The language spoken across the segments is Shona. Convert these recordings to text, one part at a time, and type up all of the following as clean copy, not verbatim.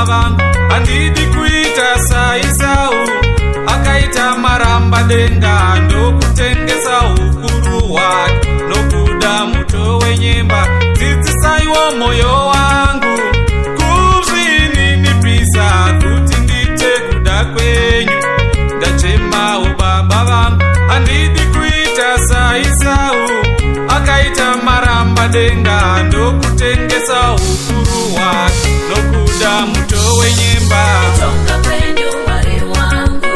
Baba vangu, handidi kuita saIsau akaita maramba denga ndokutengesa ukuru hwake nokuda muto wenyemba. Dzidzisaiwo mwoyo wangu kuzvininipisa kuti ndiite kuda kwenyu. Ndachemawo, Baba vangu, handidi kuita saIsau akaita maramba denga ndokutengesa ukuru hwake nokuda muto wenyemba. Kutonga kwenyu, Mwari wangu,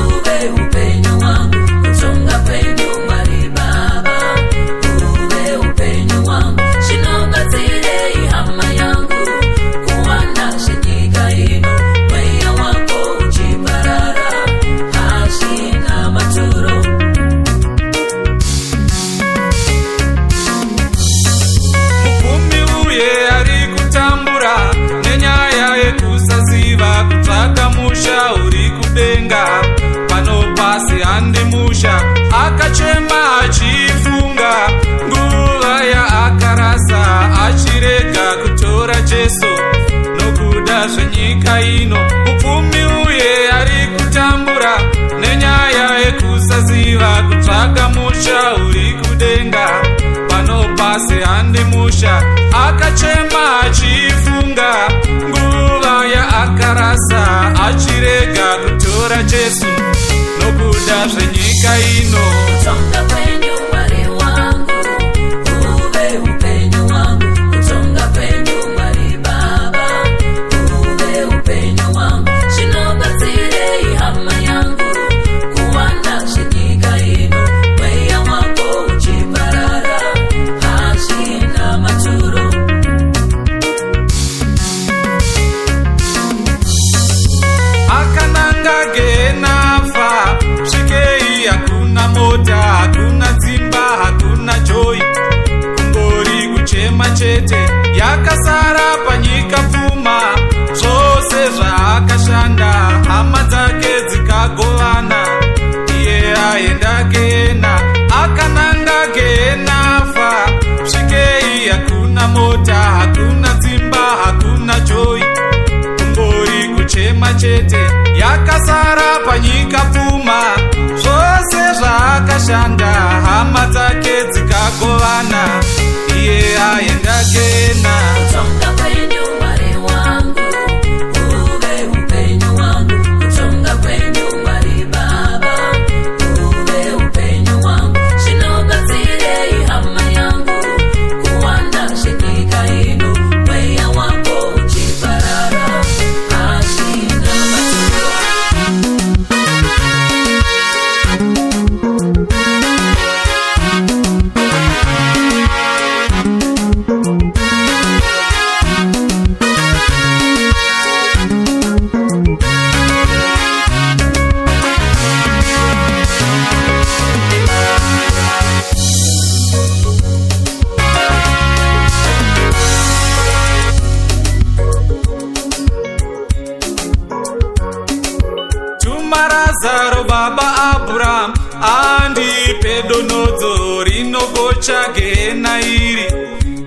uve upenyu wangu. Kutonga kwenyu, Mwari Baba, uve upenyu wangu. Zvinobatsirei, hama yangu, kuwana zvenyika ino, mweya wako uchiparara? Hazvina maturo. Mupfumi uye ari kutambura nenyaya yekusaziva kutsvaka musha uri kudenga. Pano pasi handi musha. Akachema achifunga nguva yaakarasa achirega kutora Jesu nokuda zvenyika ino. Mupfumi uye ari kutambura nenyaya yekusaziva kutsvaka musha uri kudenga. Pano pasi handi musha. Akachema achifunga nguva yaakarasa achirega kutora Jesu nokuda zvenyika ino. Kutonga kwenyu, Mwari wangu, uve upenyu wangu. Kutonga kwenyu, Mwari Baba, uve upenyu wangu. Zvinobatsirei, hama yangu, kuwana zvenyika ino, mweya wako uchiparara? Hazvina maturo. Akananga genafa svikei, hakuna mota, hakuna dzimba, hakuna joy, kungori kuchema chete. Yakasara panyika pfuma, zvose zvaakashanda hama dzake dzikagovana, iye aenda gehena. Akananga gehenafa svikei, hakuna mota, hakuna dzimba, hakuna joy, kungori kuchema chete. Yakasara panyika pfuma, zvose zvaakashanda hama dzake dzikagovana, iye aenda gehena. Kutonga kwenyu, Mwari wangu, uve upenyu wangu. Kutonga kwenyu, Mwari Baba, uve upenyu wangu. Zvinobatsirei, hama yangu, kuwana zvenyika ino, mweya wako uchiparara? Hazvina maturo. Tuma Razaro, baba Abraham, andipe donodzo rinogocha gehena iri,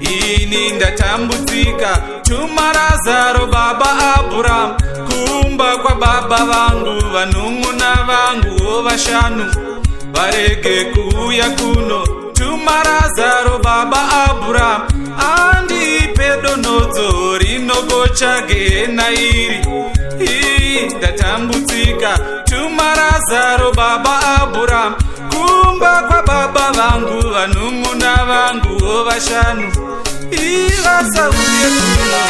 ini ndatambudzika. Tuma Razaro, baba Abraham, kumba kwababa vangu, vanun'una vanguwo vashanu varege kuuya kuno. Tuma Razaro, baba Abraham, andipe donodzo rinogocha gehena iri, ii ndatambudzika. Tuma Razaro, baba Abraham, kumba kwababa vangu, vanun'una vanguwo vashanu ivasauye kuno.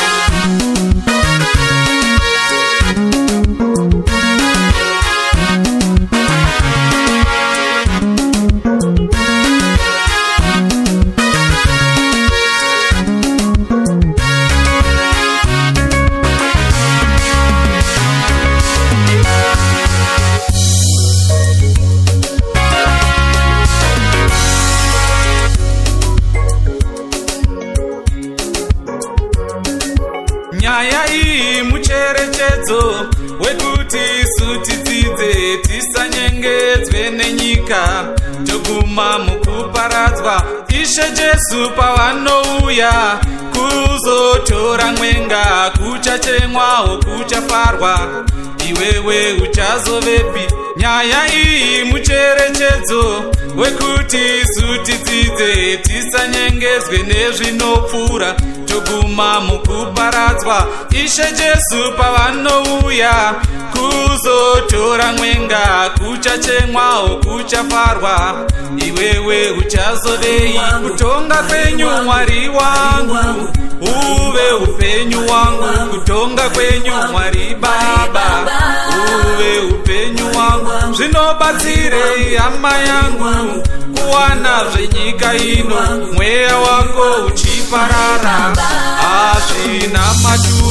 Nyaya iyi mucherechedzo wekuti isu tidzidze, tisanyengedzwe nenyika toguma mukuparadzwa. Ishe Jesu pavanouya kuzotora mwenga, kuchachemwawo, kuchafarwa, iwewe uchazovepi? Nyaya iyi mucherechedzo wekuti isu tidzidze, tisanyengedzwe nezvinopfuura, toguma mukuparadzwa. Ishe Jesu pavanouya kuzotora mwenga, kuchachemwawo, kuchafarwa, iwewe uchazovei? Kutonga kwenyu, Mwari wangu, uve upenyu wangu. Kutonga kwenyu, Mwari Baba, uve upenyu wangu. Zvinobatsirei, hama yangu, kuwana zvenyika ino, mweya wako uchiparara? Hazvina maturo.